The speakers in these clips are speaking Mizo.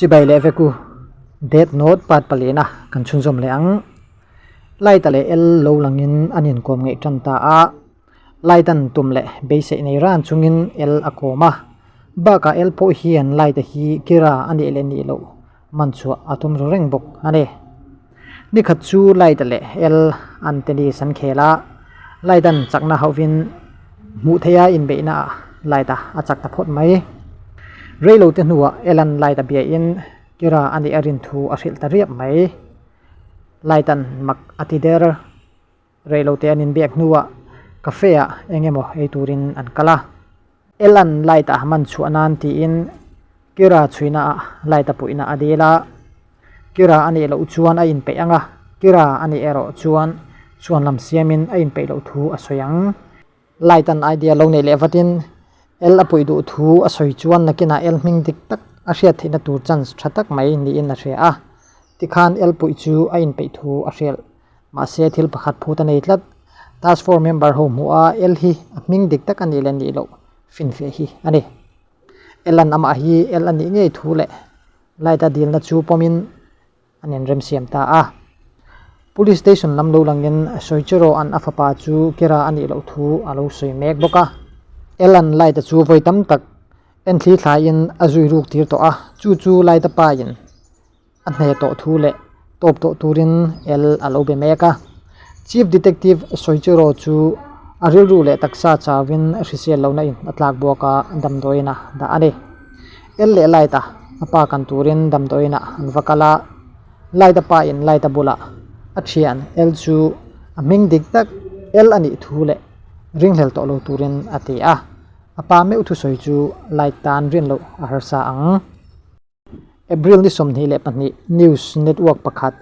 Chibai leh vek u, Death Note part palina kan chhunzawm leh ang. Light-a leh L lo langin an inkawm ngeih tan ta a, Light-a'n tum leh beiseih nei ran chungin L a kawm a. Bakah L pawh hian Light-a hi Kira a nih leh nih loh man chhuah a tum ru reng bawk a ni. Nikhat chu Light-a leh L an tennis an khel a, Light-a'n chakna hauhvin hmuh theiha inbeihnaah Light-a a chak ta phawt mai. Reilote hnuah L-a'n Light-a biain Kira a nih a rin thu a hrilh ta riap mai. Light-a'n mak a ti der. Reilote an inbiak hnuah cafe ah eng emaw ei turin an kal a. Elan light a man chhuah nan tiin Kira chhuina ah light a puihna a dil a. Kira a nih loh chuan a inpeih ang a, Kira a nih erawh chuan chhuan lam siamin a inpeih loh thu a sawi ang. Light an idea lo neih leh vatin El a puih duh thu a sawi chuan nakinah El hming dik tak a hriat theihna tur chance tha tak mai niin a hria a. Tikhan El puih chu a inpeih thu a hrialh. Mahse thil pakhat phut a nei tlat. Task force member ho hmuh a El hi a hming dik tak a nih leh nih loh finfiah hi a ni. El an amah hi El a nih ngei thu leh light a dilna chu pawmin an inremsiam ta a. Police station lam lo langin Soichiro an a fapa chu Kira a nih loh thu a lo sawi mek bawk a. El an light a chu vawi tam tak enthli thlaiin a zui ruk tir tawh a, chu chu light a pa in A hne tawh thu leh tawp tawh turin El a lo be mek a. Chief Detective Soichiro chu a rilru leh taksa chauhin hrisel lohna in a tlak buak a, damdawiin a dah a ni. El leh Light-a a pa kan turin damdawiin ah an va kal a, Light-a pa in Light-a bulah a thian El chu a hming dik tak El a nih thu leh ringhlel tawh lo turin a ti a. A pa meuh thusawi chu Light tan rin loh a harsa ang. April ni 22 news network pakhat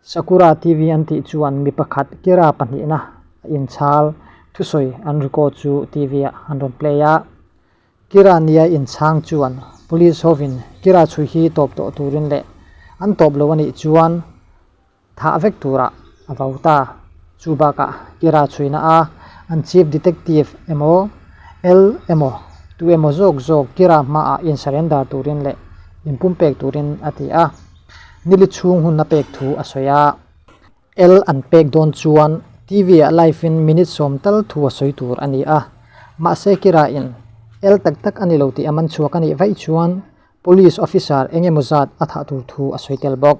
Sakura TV an tih chuan mi pakhat Kira pahnihna a inchhal thusawi an record chu TV ah an rawn play a. Kira nia inchhang chuan police hovin Kira chhui hi tawp tawh turin leh an tawp lo a nih chuan Thah vek turah a vau ta. Chu bakah Kira chhuina a an chief detective emaw L emaw tu emaw zawk zawk Kira hmaah in surrender turin leh in pumpek turin a ti a. Nili chhung hun a pek thu a sawi a. L an pek dawn chuan TV ah live in minute sawm tal thu a sawi tur a ni a. Mahse Kira in L tak tak a ni lo tih a man chhuak a nih vaih chuan police officer eng emaw zat a thah tur thu a sawi tel bawk.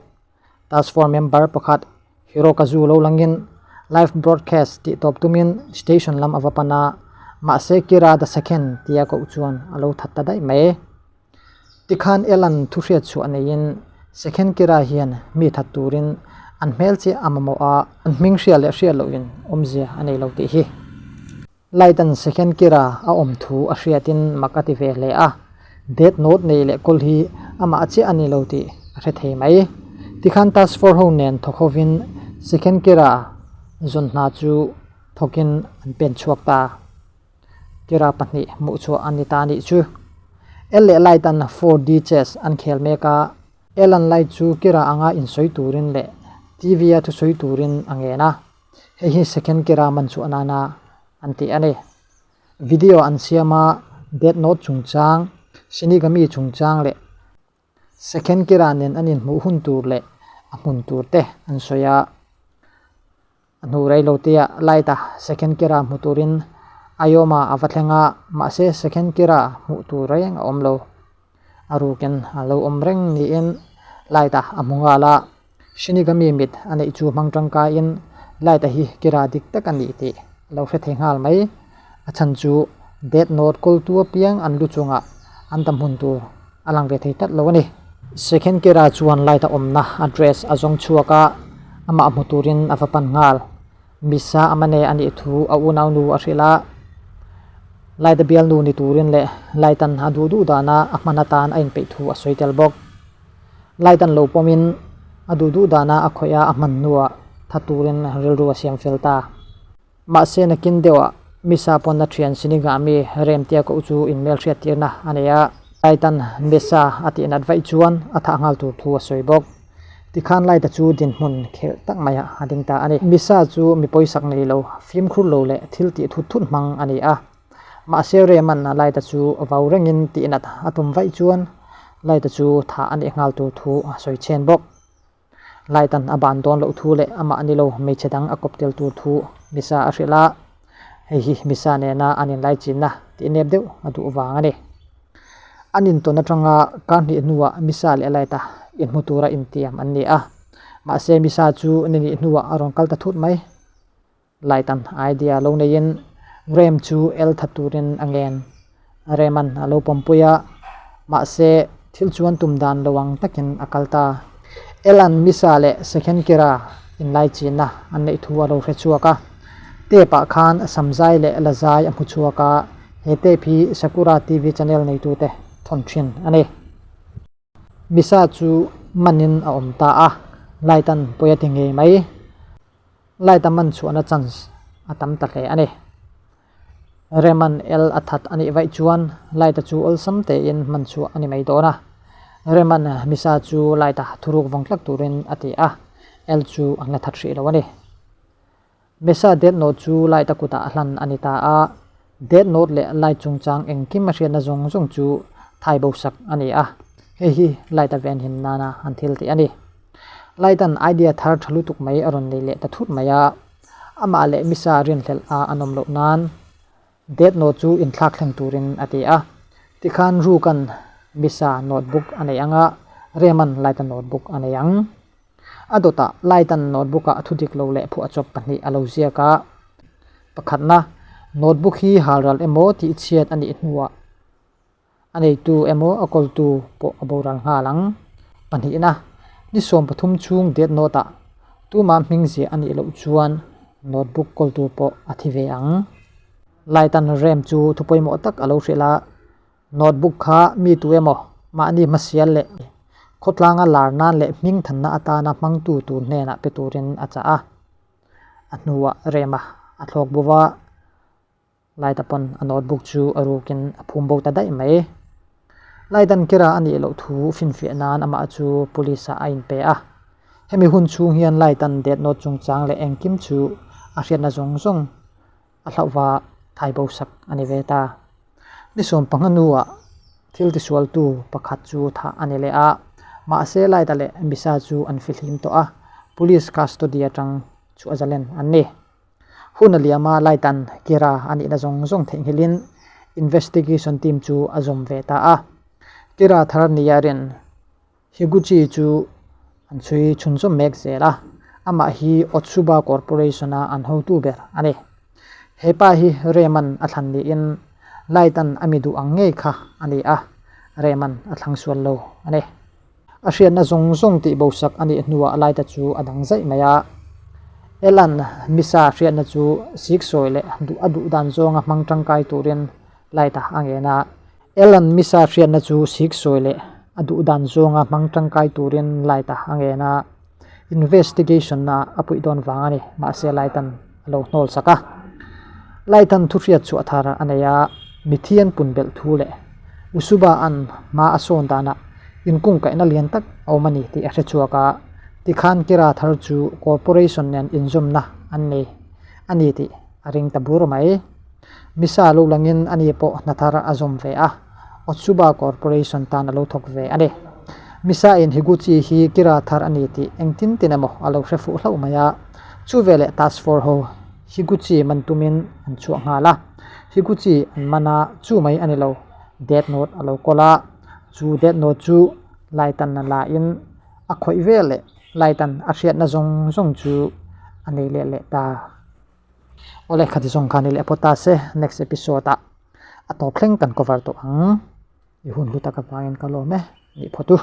Task Force member pakhat Hirokazu lo langin live broadcast tih tawp tumin station lam a va pan a, mahse Kira the Second tia koh chuan a lo that ta daih mai. Tikhan Elan thu hriat chhuah neiin Second Kira hian mi that turin an hmel chiah a mamawh a, an hming hria leh hriat lohin awmzia a nei lo tih hi. Light-a'n Second Kira a awm thu a hriatin mak a ti ve hle a, Death Note nei leh kawl hi amah chiah a ni lo tih a hre thei mai. Tikhan Task Force ho nen thawk hovin Second Kira zawn hna chu thawkin an pen chhuak ta. Kira pahnih hmuh chhuah a ni ta nih chu. El leh Light-a'n 4D chess an khel mek a, El-a'n Light chu Kira anga insawi turin leh TV-a thusawi turin a ngen a. Hei hi second kira man chhuah nana an tih a ni. Video an siam a, Death Note chungchang, Shinigami chungchang leh second kira nen an inhmuh hun tur leh a hmun tur te an sawi a. A hnu rei lo tia light a second kira hmu turin Ayoma a va thleng a, mahse second kira hmuh tur reng a awm lo. A rukin a lo awm reng niin light a a hmu nghal a. Shinigami mit a neih chu hmang tangkaiin light a hi Kira dik tak a ni tih a lo hre thei nghal mai. A chhan chu Death Note kawltu apiang an lu chungah an tam hun tur a lang ve thei tlat lo a ni. Second Kira chuan light a awmna address a zawng chhuak a, amah hmu turin a va pan nghal. Misa Amane a nih thu a unaunu a hrilh a, light a bialnu ni turin leh light an a duh duh dana a hman atan a inpeih thu a sawi tel bawk. Light an lo pawmin a duh duh dana a khawih a, a hman hnuah tha turin rilru a siam fel ta. Mahse nakin deuhah Misa pawn a thian Shinigami Remtia koh chu inhmel hriattirna a nei a, Light an Misa a tih nat vaih chuan a thah nghal tur thu a sawi bawk. Tikhan Light-a chu dinhmun khelh tak maiah a ding ta a ni. Misa chu mi pawisak nei lo, fimkhur lo leh thil tih thut thut hmang a ni a. Mahse Rem-a'n Light-a chu vau rengin tih nat a tum vaih chuan. Light-a chu thah a nih nghal tur thu a sawi chhen bawk. Light-a'n a ban dawn loh thu leh amah ni lo hmeichhe dang a kawp tel tur thu Misa a hrilh a, hei hi Misa nena an inlaichinna tih nep deuh a duh vang a ni. An intawn atanga kar hnih hnuah Misa leh Light-a inhmu tura intiam an ni a, mahse Misa chu ni nih hnuah a rawn kal ta thut mai. Light-a'n idea lo neiin Rem chu el that turin a ngen. Rem-a'n a lo pawmpui a, mahse thil chuan tum dan lo ang takin a kal ta. El-a'n Misa leh Second Kira inlaichinna an neih thu a lo hre chhuak a. Tape-ah khan Samzai leh Lazai a hmu chhuak a, he tape hi Sakura TV channel neitute thawn thin a ni. Misa chu manin a awm ta a, light an pawi a ti ngei mai. Light a man chhuahna chance a tam ta hle a ni. Rem-a'n el a that a nih vaih chuan light a chu awlsam tein hman chhuah a ni mai dawn a. Rem-a'n Misa chu light a thuruk vawng tlak turin a ti a, el chu an la that hrih lo a ni. Mesa Death Note chu Light a kutah a hlan a ni ta a, Death Note leh Light chungchang engkim a hriatna zawng zawng chu thai bo sak a ni a, hei hi Light a venhim nana an thil tih a ni. Light-a'n idea thar tha lutuk mai a rawn nei leh ta thut mai a, amah leh Misa rinhlelh a an awm loh nan Death Note chu inthlak thleng turin a ti a, tikhan Rook-a'n Misa notebook a nei ang a, Rem-a'n Light-a notebook a nei ang. A dawtah Light-a'n notebook-ah thu dik lo leh phuahchawp pahnih a lo ziak a. Pakhatna, notebook hi halral emaw tih chhiat a nih hnuah a neitu emaw a kawltu pawh a boral nghal ang. Pahnihna, ni 13 chhung death note-ah tumah hming ziah a nih loh chuan notebook kawltu pawh a thi ve ang. Light-a'n Rem chu thu pawimawh tak a lo hrilh a. Notebook kha mi tu emaw mahni hmasial leh khawtlanga lar nan leh hming thanna atana hmangtu tur hnenah pe turin a chah a. A hnuah Rema a thlawk bo va, Light-a pawn a notebook chu a rukin a phum bo ta daih mai. Light-a'n Kira a nih loh thu finfiah nan amah chu police-ah a inpe a. Hemi hun chhung hian Light-a'n death note chungchang leh engkim chu a hriatna zawng zawng a hlauhva thai bo sak a ni ve ta. Ni 15 hnuah thil tisualtu pakhat chu thah a ni leh a, mahse Light-a leh Misa chu an fihlim tawh a, police custody atang chu a zalen an ni. Hun a liam a, Light-a'n Kira a nihna zawng zawng theihnghilhin investigation team chu a zawm ve ta a. Kira thar nia rin Higuchi chu an chhui chhunzawm mek zel a, amah hi Otsuba Corporation-a an hotu ber a ni. He pa hi Rem-a'n a thlan niin Light-a'n a mi duh ang ngei kha a ni a, Rem-a'n a thlang sual lo a ni. A hriatna zawng zawng tih bosak a nih hnuah Light-a chu a dang zaih mai a. Ell-a'n Misa hriatna chu siksawi leh duh a duh dan zawnga hmang tangkai turin Light-a a ngen a. Ellen Misa hriatna chu siksawi leh a duh dan zawnga hmang tangkai turin Light-a a ngen a, investigation-na a puih dawn vang a ni, mahse Light-a'n a lo hnawl sak a. Light-a'n thu hriat chhuah thar a nei a, mithi an pun belh thu leh Usuba-a'n hma a sawn danah inkungkaihna lian tak a awm a ni tih a hre chhuak a, tikhan Kira thar chu corporation nen inzawmna an nei a ni tih a ring ta bur mai. Misa lo langin ani pawh hna thar a zawm ve a, Otsuba Corporation tan a lo thawk ve a ni. Misa in Higuchi hi Kira thar a ni tih engtin tin emaw a lo hre fuh hlauh mai a, chu veleh Task Force ho Higuchi man tumin an chhuah nghal a, Higuchi an man a, chu mai a ni lo, Death Note a lo kawl a, chu Death Note chu Light-an a la in a khawih veleh Light-an a hriatna zawng zawng chu a nei leh leh ta. Awle khati zawng khan i leh pawh ta se next episode ah a tawp thleng kan cover tawh ang i hun hlu tak avangin ka lawm e nih phawt u.